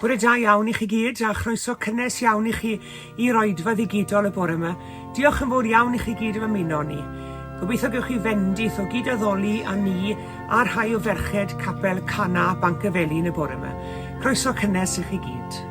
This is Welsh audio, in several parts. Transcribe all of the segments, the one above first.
Bore da iawn i chi gyd a chroeso cynnes iawn i chi i'r oedfa ddigidol y bore yma. Diolch yn fawr iawn i chi gyd am ymuno ni. Gobeithio gewch chi fendith o gyd-addoli â ni a rhai o ferched Capel Cana Bancyfelin y bore yma. Croeso cynnes i chi gyd.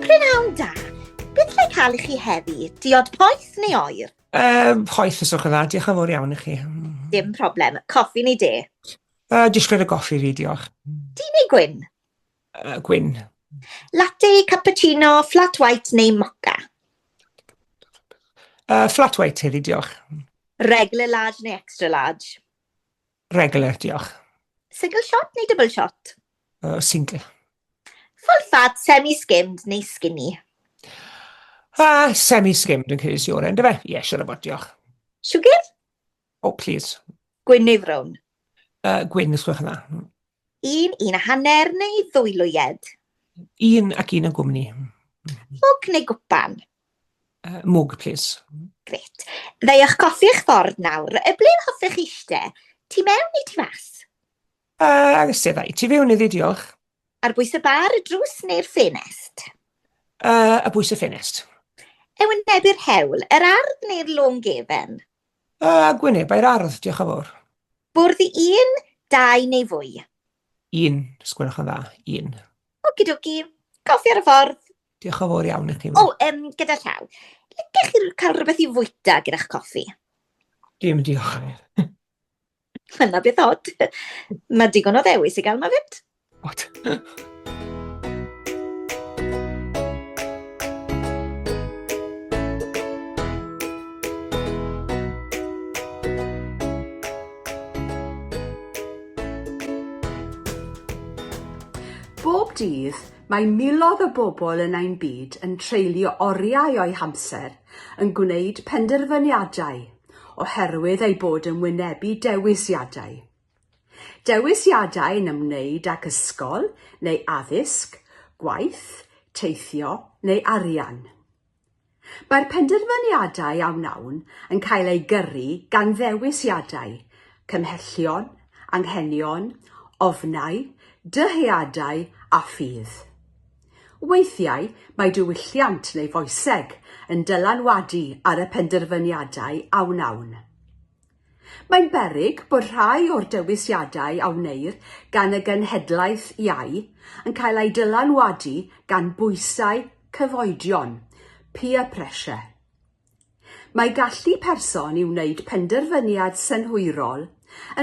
Prynhawn da. Beth lle cael i chi heddi? Diod poeth neu oer? Um, poeth os yw'ch yn dda, diolch yn fawr iawn i chi. Dim problem. Coffi neu de? Uh, disgwyl y goffi fi, diolch. Du neu gwyn? Uh, gwyn. Latte, cappuccino, flat white neu mocha? Uh, flat white heddi, diolch. Regular large neu extra large? Regular, diolch. Single shot neu double shot? Uh, single. Full fat, semi-skimmed neu skinny? Uh, semi-skimmed yn credu sy'n oren, dy fe? Ie, yeah, siwr o fod, diolch. Sugar? Oh, please. Gwyn neu frown? Uh, gwyn, os gwelwch yn dda. Un, un a hanner neu ddwy lwyed? Un ac un o gwmni. Mwg neu gwpan? Uh, mwg, please. Gret. Ddau o'ch coffi eich ffordd nawr. Y ble hoffech chi eistedd? Tu mewn neu tu fas? Uh, Ystedd ai. Tu fewn iddi, diolch. Ar bwys y bar, y drws neu'r ffenest? Uh, y bwys y ffenest. E wynebu'r hewl, yr ardd neu'r lôn gefen? Uh, gwynebau'r ardd, diolch yn fawr. Bwrdd i un, dau neu fwy? Un, os gwelwch yn dda, un. Okidoki, coffi ar y ffordd. Diolch yn fawr iawn i chi. O, um, gyda llaw. Licech chi cael rhywbeth i fwyta gyda'ch coffi? Dim diolch. Yna beth od. Mae digon o ddewis i gael ma fyd. What? Bob dydd, mae miloedd o bobl yn ein byd yn treulio oriau o'u hamser yn gwneud penderfyniadau oherwydd eu bod yn wynebu dewisiadau. Dewisiadau yn ymwneud ag ysgol neu addysg, gwaith, teithio neu arian. Mae'r penderfyniadau a wnawn yn cael eu gyrru gan ddewisiadau, cymhellion, anghenion, ofnau, dyheadau a ffydd. Weithiau, mae diwylliant neu foeseg yn dylanwadu ar y penderfyniadau a wnawn. Mae'n beryg bod rhai o'r dewisiadau a wneir gan y genhedlaeth iau yn cael eu dylanwadu gan bwysau cyfoedion, peer pressure. Mae gallu person i wneud penderfyniad synhwyrol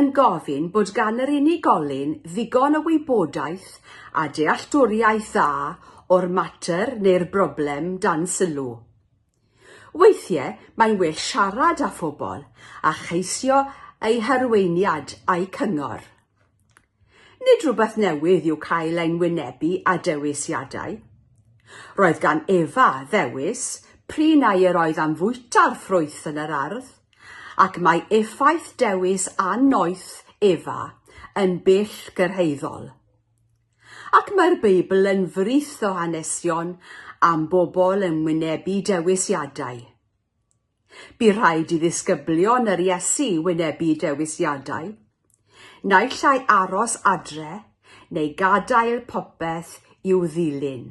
yn gofyn bod gan yr unigolyn ddigon o wybodaeth a dealltwriaeth dda o'r mater neu'r broblem dan sylw. Weithiau mae'n well siarad â phobl a cheisio eu harweiniad a'u cyngor. Nid rhywbeth newydd yw cael ein wynebu â dewisiadau. Roedd gan Efa ddewis p'run ai yr oedd am fwyta'r ffrwyth yn yr ardd, ac mae effaith dewis annoeth Efa yn bell gyrhaeddol. Ac mae'r Beibl yn frith o hanesion am bobl yn wynebu dewisiadau. Bu rhaid i ddisgyblion yr Iesu wynebu dewisiadau, naill ai aros adre neu gadael popeth i'w ddilyn.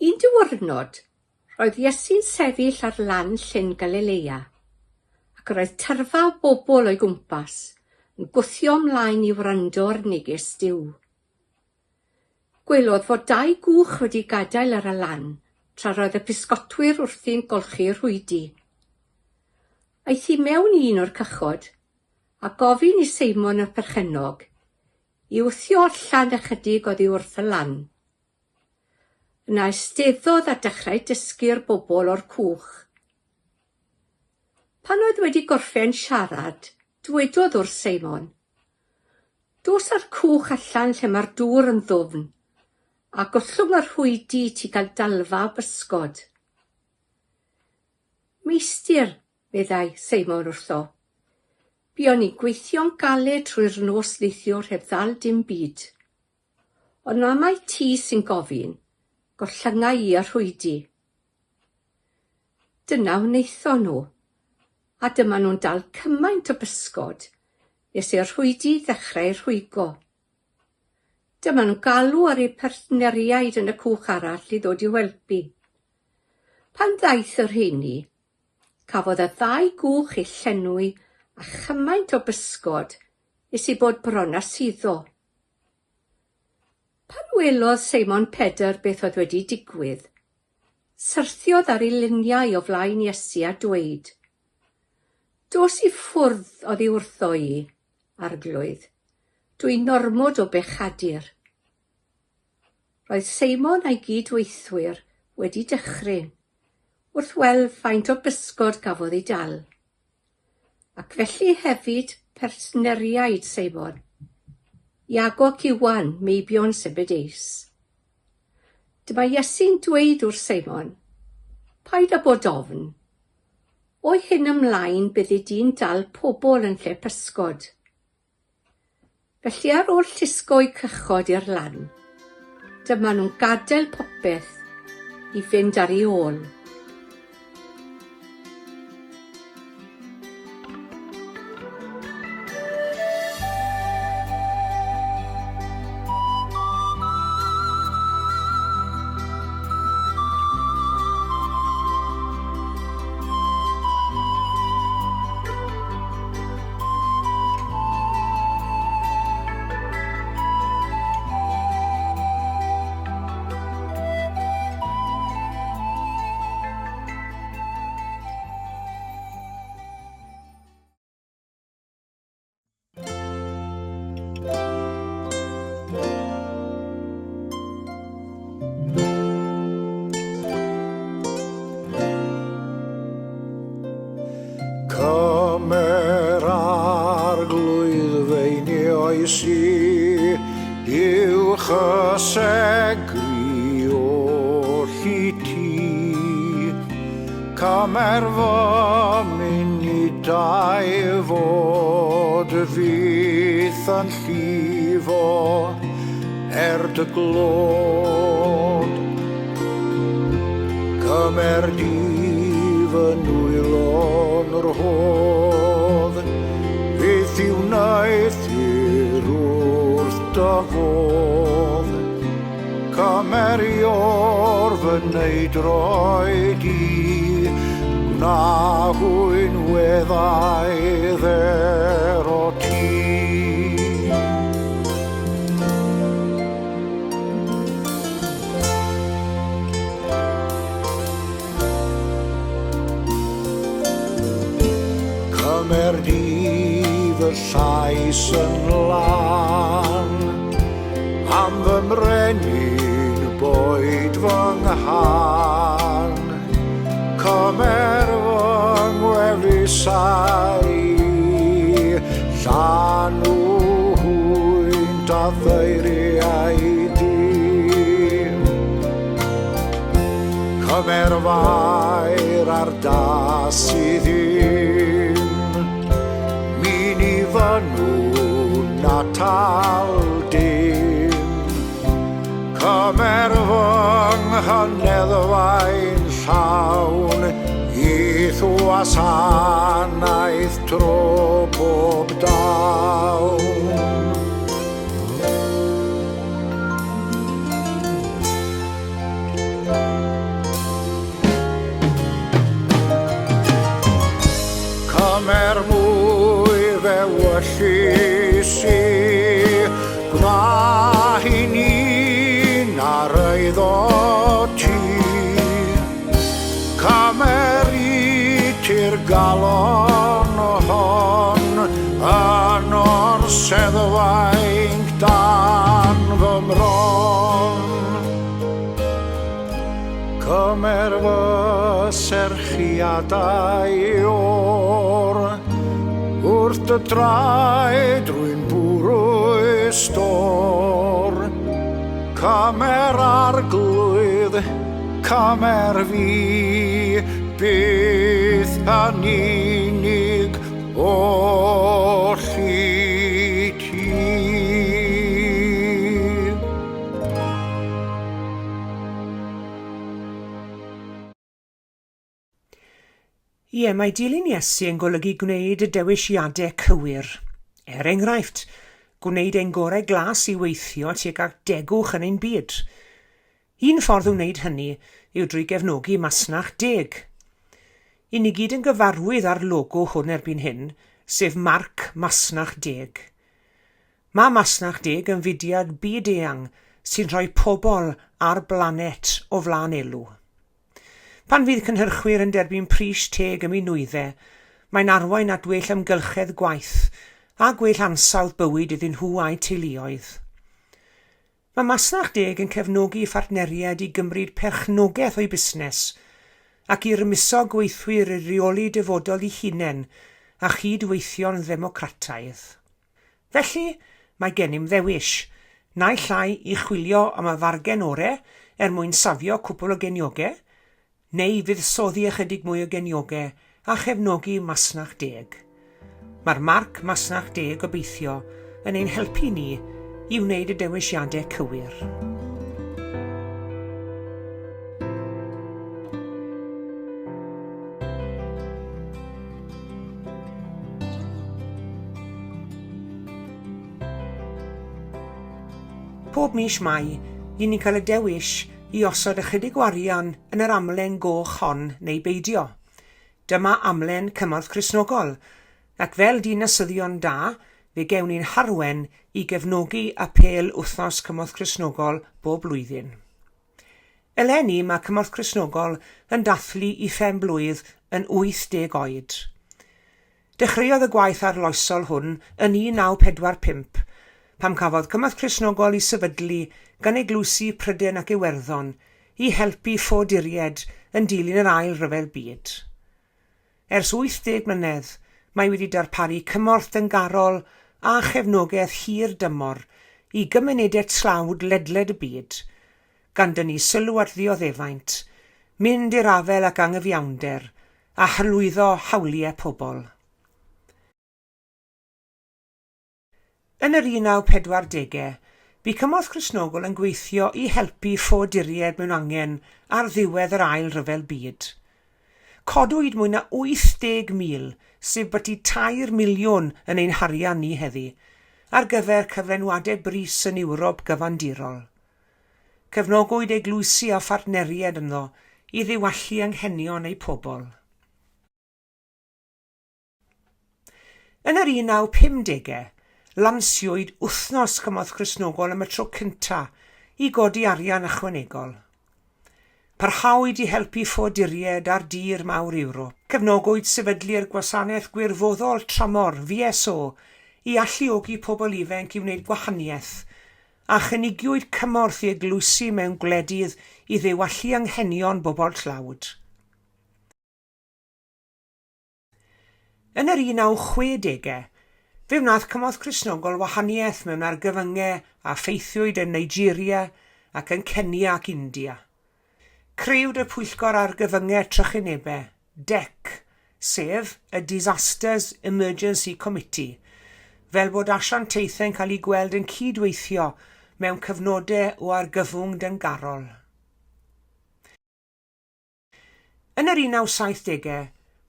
Un diwrnod, roedd Iesu'n sefyll ar lan Llyn Galilea, ac roedd tyrfa o bobl o'i gwmpas yn gwthio ymlaen i wrando ar neges Duw. Gwelodd fod dau gwch wedi gadael ar y lan tra roedd y pysgotwyr wrthi'n golchi rhwydi. Aeth i mewn i un o'r cychod a gofyn i Seimon y perchennog i wthio allan ychydig oddi wrth y lan. Yna eisteddodd a dechrau dysgu'r bobl o'r cwch. Pan oedd wedi gorffen siarad, dwedodd wrth Seimon, Dos â'r cwch allan lle mae'r dŵr yn ddwfn, a gollwng y rhwydi i ti gael dalfa o bysgod. Meistr, meddai Seimon wrtho, buon ni'n gweithio'n galed trwy'r nos neithiwr heb ddal dim byd. Ond am mai ti sy'n gofyn, gollynga i y rhwydi. Dyna wnaethon nhw, a dyma nhw'n dal cymaint o bysgod nes i'r rhwydi ddechrau rhwygo. Dyma nhw'n galw ar eu partneriaid yn y cwch arall i ddod i'w helpu. Pan ddaeth y rheini, cafodd y ddau gwch eu llenwi â chymaint o bysgod nes eu bod bron â suddo. Pan welodd Seimon Pedr beth oedd wedi digwydd, syrthiodd ar ei liniau o flaen Iesu a dweud, Dos i ffwrdd oddi wrtho i, Arglwydd, dw i'n ormod o bechadur. Roedd Seimon a'i gyd-weithwyr wedi dychryn wrth weld faint o bysgod gafodd ei dal. Ac felly hefyd partneriaid Seimon, Iago ac Iwan, meibion Sebedeus. Dyma Iesu'n dweud wrth Seimon, Paid â bod ofn. O hyn ymlaen byddi di'n dal pobl yn lle pysgod. Felly ar ôl llusgo'u cychod i'r lan, dyma nhw'n gadael popeth i fynd ar ei ôl. Cymer fy munudau fod fyth yn llifo er dy glod. Cymer di fy nwylo'n rhodd, fyth i wneuthur wrth dy fodd. Cymer ior fy neidroed i, gwna hwy'n weddaidd er o ti. Cymer di fy llais yn lân, am fy mrenin boed fy nghân. Cymer fy ngwefusau i, llanw hwynt a theiriau di. Cymer fair ar das sydd ddim, mi ni fynwn atal dim. Cymer fy nghyneddfau'n llawn, i'th wasanaeth tro pob dawn. Cymer mwy f'ewyllys i, gwna hi'n un ar eiddo ti. Cymer i ti'r galon hon yn orseddfainc dan fy mron. Cymer fy serchiadau o'r wrth dy draed rwy'n bwrw stôr. Cymer arglwydd, cymer fi, byth yn unig oll i ti. Ie, mae dilyn Iesu yn golygu gwneud y dewisiadau cywir. Er enghraifft, gwneud ein gorau glas i weithio tuag at degwch yn ein byd. Un ffordd o wneud hynny yw drwy gefnogi masnach deg. I ni gyd yn gyfarwydd â'r logo hwn erbyn hyn, sef marc Masnach Deg. Mae Masnach Deg yn fudiad byd-eang sy'n rhoi pobl a'r blaned o flaen elw. Pan fydd cynhyrchwyr yn derbyn pris teg am eu nwyddau, mae'n arwain at well amgylchedd gwaith a gwell ansawdd bywyd iddyn nhw a'u teuluoedd. Mae Masnach Deg yn cefnogi phartneriaid i gymryd perchnogaeth o'u busnes ac i rymuso gweithwyr i reoli dyfodol eu hunain a chyd-weithio'n ddemocrataidd. Felly, mae gennym ddewis, naill ai i chwilio am y fargen ore er mwyn safio cwpwl o genioge, neu i fuddsoddi ychydig mwy o genioge a chefnogi Masnach Deg. Mae'r marc Masnach Deg, gobeithio, yn ein helpu ni i wneud y dewisiadau cywir. Pob mis Mai, i ni'n cael y dewis i osod ychydig o arian yn yr amlen goch hon neu beidio. Dyma amlen Cymorth Cristnogol, ac fel dinasyddion da, fe gewn ni'n harwen i gefnogi apêl Wythnos Cymorth Cristnogol bob blwyddyn. Eleni mae Cymorth Cristnogol yn dathlu i phen-blwydd yn 80 oed. Dechreuodd y gwaith arloesol hwn yn 1945, pam cafodd Cymorth Cristnogol ei sefydlu gan eglwysi Prydain ac Iwerddon i helpu ffoaduriaid yn dilyn yr Ail Ryfel Byd. Ers 80 mlynedd, mae wedi darparu cymorth dyngarol a chefnogaeth hir dymor i gymunedau tlawd ledled y byd, gan dynnu sylw at ddioddefaint, mynd i'r afael ag anghyfiawnder, a hyrwyddo hawliau pobl. Yn yr 1940au, bu Cymorth Cristnogol yn gweithio i helpu ffoaduriaid mewn angen ar ddiwedd yr Ail Ryfel Byd. Codwyd mwy na 80,000, sef byti tair miliwn yn ein harian ni heddi, ar gyfer cyflenwadau brys yn Ewrop gyfandirol. Cefnogwyd eglwysi a phartneriaid ynddo i ddiwallu anghenion eu pobl. Yn yr 1950au, lansiwyd Wythnos Cymorth Cristnogol am y tro cyntaf i godi arian ychwanegol. Parhaodd i helpu ffoaduriaid ar dir mawr Ewrop. Cefnogwyd sefydlu'r Gwasanaeth Gwirfoddol Tramor, VSO, i alluogi pobl ifanc i wneud gwahaniaeth, a chynigiwyd cymorth i eglwysi mewn gwledydd i ddiwallu anghenion bobl tlawd. Yn yr 1960au, fe wnaeth Cymorth Cristnogol wahaniaeth mewn argyfyngau a ffeithiwyd yn Nigeria ac yn Kenya ac India. Crëwyd y Pwyllgor Argyfyngau Trychinebau, DEC, sef y Disasters Emergency Committee, fel bod asiantaethau'n cael eu gweld yn cyd-weithio mewn cyfnodau o argyfwng dyngarol. Yn yr 1970au,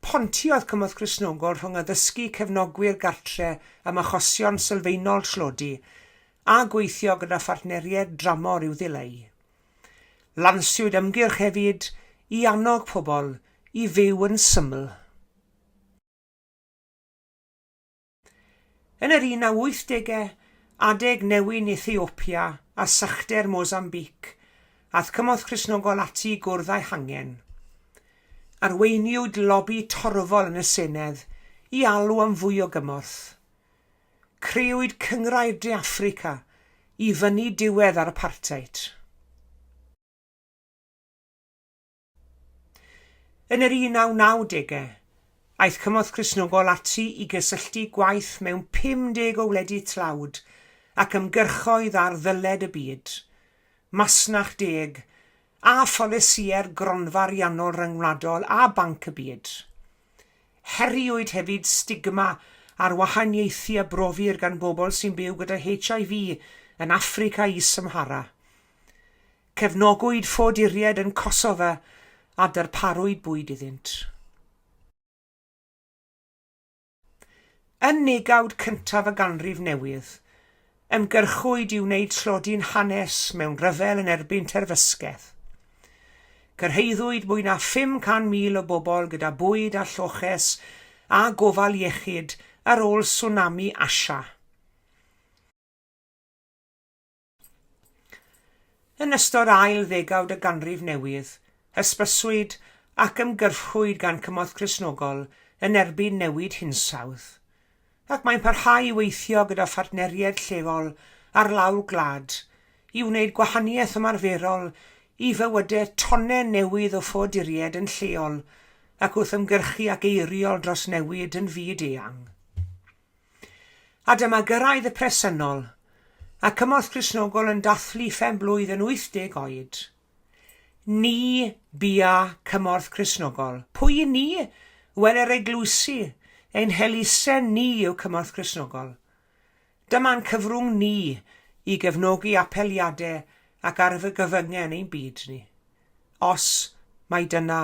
pontiodd Cymorth Cristnogol rhwng addysgu cefnogwyr gartre am achosion sylfaenol tlodi a gweithio gyda phartneriaid dramor i'w ddileu. Lansiwyd ymgyrch hefyd i annog pobl i fyw yn syml. Yn yr 1980au, adeg newyn Ethiopia a sychder Mozambique, aeth Cymorth Cristnogol ati i gwrdd â'i hangen. Arweiniwyd lobi torfol yn y Senedd i alw am fwy o gymorth. Crëwyd Cynghrair De Affrica i fynnu diwedd ar apartheid. Yn yr 1990au, aeth Cymorth Cristnogol ati i gysylltu gwaith mewn 50 o wledydd tlawd ac ymgyrchoedd ar ddyled y byd, masnach deg, a pholisïau'r Gronfa Ariannol Ryngwladol a Banc y Byd. Heriwyd hefyd stigma a'r wahaniaethu a brofir gan bobl sy'n byw gyda HIV yn Affrica Is-Samhara. Cefnogwyd ffoaduriaid yn Kosovo a darparwyd bwyd iddynt. Yn negawd cyntaf y ganrif newydd, ymgyrchwyd i wneud tlodi'n hanes mewn rhyfel yn erbyn terfysgaeth. Cyrhaeddwyd mwy na 500,000 o bobl gyda bwyd a lloches a gofal iechyd ar ôl swnami Asia. Yn ystod ail ddegawd y ganrif newydd, hysbyswyd ac ymgyrchwyd gan Cymorth Cristnogol yn erbyn newid hinsawdd, ac mae'n parhau i weithio gyda phartneriaid lleol ar lawr gwlad i wneud gwahaniaeth ymarferol i fywydau tonnau newydd o ffoaduriaid yn lleol ac wrth ymgyrchu ac eiriol dros newid yn fyd eang. A dyma gyrraedd y presennol, a Cymorth Cristnogol yn dathlu phen-blwydd yn 80 oed. Ni bia Cymorth Cristnogol. Pwy y'n ni? Wel, yr eglwysi, ein helusen ni yw Cymorth Cristnogol. Dyma'n cyfrwng ni i gefnogi apeliadau ac argyfyngau yn ein byd ni. Os mai dyna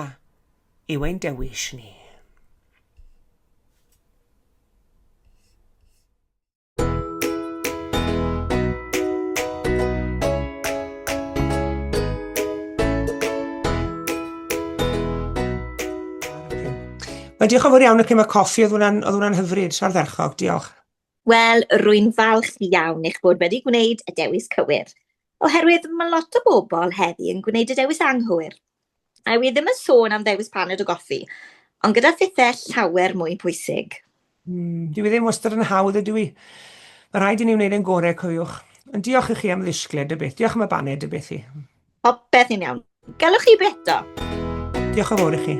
yw ein dewis ni. Wel, diolch yn fawr iawn i chi am y coffi, oedd hwnna'n oedd hwnna'n hyfryd, ardderchog, diolch. Wel, rwy'n falch iawn eich bod wedi gwneud y dewis cywir, oherwydd mae lot o bobl heddi yn gwneud y dewis anghywir. A wi ddim yn sôn am ddewis paned o goffi, ond gyda phethau llawer mwy pwysig. Dyw e ddim wastad yn hawdd ydw i. Mae rhaid i ni wneud ein gorau, cofiwch. Ond diolch i chi am ddisgled y beth. Diolch am y baned y beth i. Popeth yn iawn. Galwch chi eto. Diolch yn fawr i chi.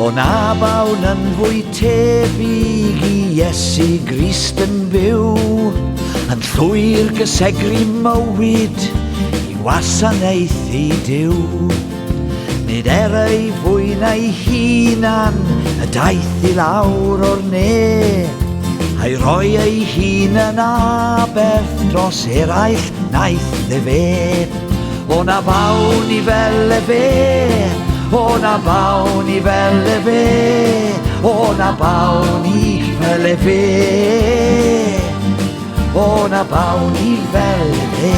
O na bawn yn fwy tebyg i Iesu Grist yn byw, yn llwyr gysegru mywyd i wasanaethu Duw. Nid er ei fwyn ei hunan y daeth i lawr o'r ne, a'i roi ei hun yn aberth dros eraill naeth efe. O na fawn i fel efe, o na fawn i fel efe, o na fawn i fel efe, o na fawn i fel efe.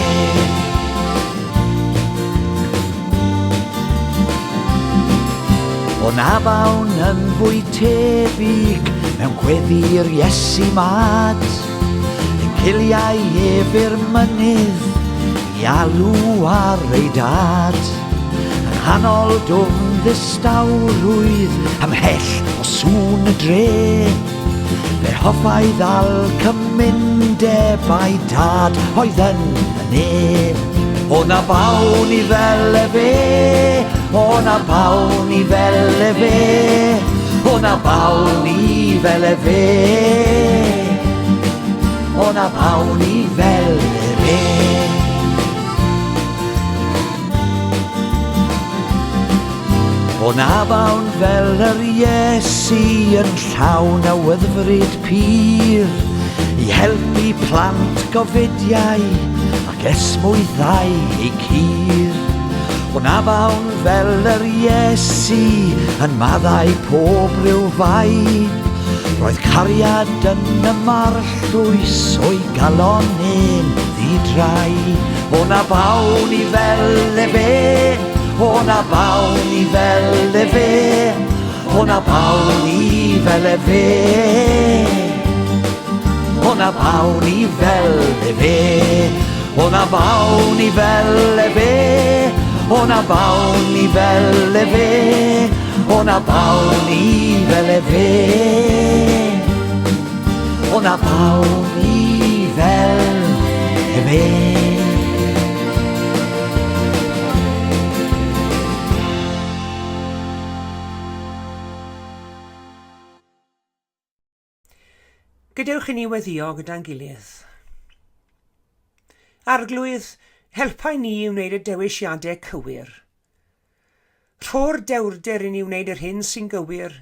O na fawn yn fwy tebyg mewn gweddi'r Iesu mad, yn ciliau ef i'r mynydd i alw ar ei dad. Yng nghanol dwfn ddistawrwydd, ymhell o sŵn y dre, fe hoffai ddal cymundeb a'i dad oedd yn y nef. O na bawn i fel efe, o na bawn i fel efe, o na bawn i fel efe, o na bawn i fel efe. O na bawn fel yr Iesu yn llawn awyddfryd pur i helpu plant gofidiau ac esmwythau eu cur. O na bawn fel yr Iesu yn maddau pob rhyw fai, roedd cariad yn y marllwys o'i galon e'n ddi-drai. O na bawn i fel efe, o na bawn i fel efe, o na bawn i fel efe, o na bawn i fel efe, o na bawn i fel efe, o na bawn i fel efe, o na bawn i fel efe, o na bawn i fel efe. Gadewch i ni weddio gyda'n gilydd. Arglwydd, helpa i ni i wneud y dewisiadau cywir. Rho'r dewrder i ni wneud yr hyn sy'n gywir,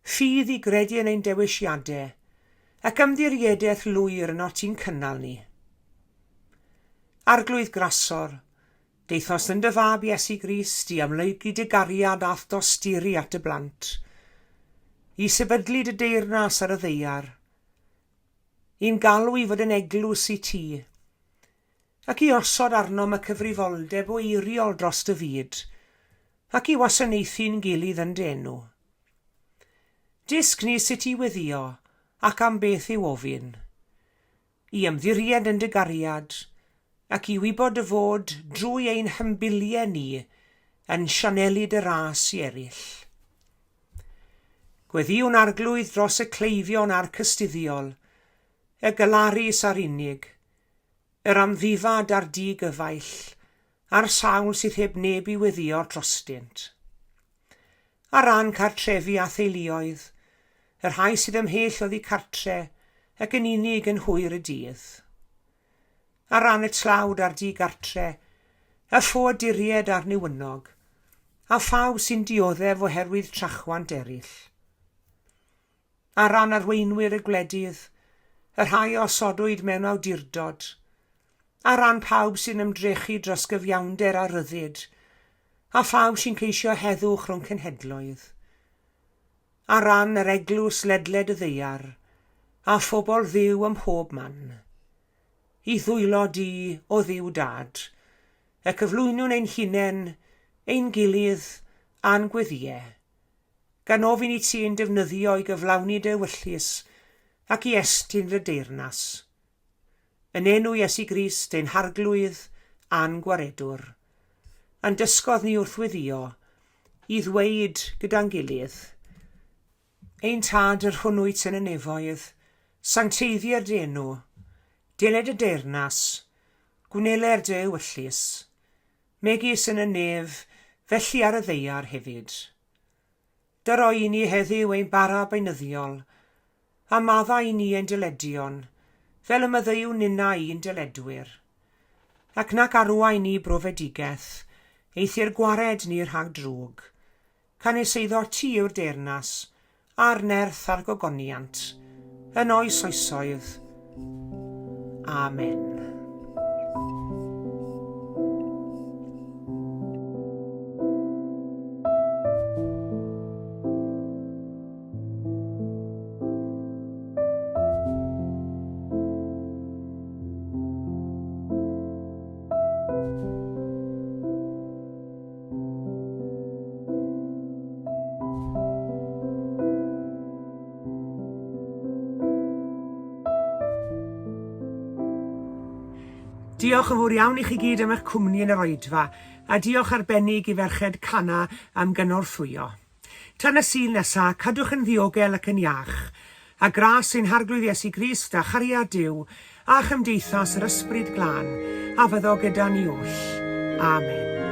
ffydd i gredu yn ein dewisiadau, ac ymddiriedaeth lwyr ynot ti'n cynnal ni. Arglwydd Grasor, Daethost yn dy Fab Iesu Grist i amlygu dy gariad a'th dosturi at dy blant, i sefydlu dy deyrnas ar y ddaear, i'n galw i fod yn eglwys i ti, ac i osod arnom y cyfrifoldeb o eiriol dros dy fyd, ac i wasanaethu'n gilydd yn dy enw. Dysg ni sut i weddïo ac am beth i'w ofyn. i ymddiried yn dy gariad, ac i wybod dy fod drwy ein hymbiliau ni yn sianelu dy ras i eraill. Gweddïwn Arglwydd dros y cleifion a'r cystuddiol, y galarus a'r unig, yr amddifad a'r di-gyfaill, a'r sawl sydd heb neb i weddïo drostynt. Ar ran cartrefi a theuluoedd, y rhai sydd ymhell oddi cartre ac yn unig yn hwyr y dydd. Ar ran y tlawd a'r di-gartre, y ffoaduriaid a'r newynog, a phawb sy'n dioddef oherwydd trachwant eraill. Ar ran arweinwyr y gwledydd, y rhai a osodwyd mewn awdurdod, ar ran pawb sy'n ymdrechu dros gyfiawnder a rhyddid, a phawb sy'n ceisio heddwch rhwng cenhedloedd. Ar ran yr eglwys ledled y ddaear, a phobl Dduw ym mhob man. I ddwylo di, o Dduw Dad, y cyflwynwn ein hunain, ein gilydd, a'n gweddïau, gan ofyn i ti ein defnyddio i gyflawni dy ewyllys ac i estyn dy deyrnas. Yn enw Iesu Grist, ein Harglwydd a'n Gwaredwr, a'n dysgodd ni wrth weddïo, i ddweud gyda'n gilydd, Ein Tad yr hwn wyt yn y nefoedd, sancteiddier dy enw, deled dy deyrnas, gwneler dy ewyllys, megis yn y nef, felly ar y ddaear hefyd. Dyro i ni heddiw ein bara beunyddiol, a maddau i ni ein dyledion, fel y maddeuwn ninnau i'n dyledwyr. Ac nac arwain ni brofedigaeth, eithr gwared ni rhag drwg. Canys eiddo ti yw'r deyrnas, a'r nerth a'r gogoniant, yn oes oesoedd. Amen. Diolch yn fawr iawn i chi gyd am eich cwmni yn yr oedfa, a diolch arbennig i ferched Cana am gynorthwyo. Tan y Sul nesa, cadwch yn ddiogel ac yn iach. A gras ein Harglwydd Iesu Grist a chariad Duw a chymdeithas yr Ysbryd Glân a fyddo gyda ni oll. Amen.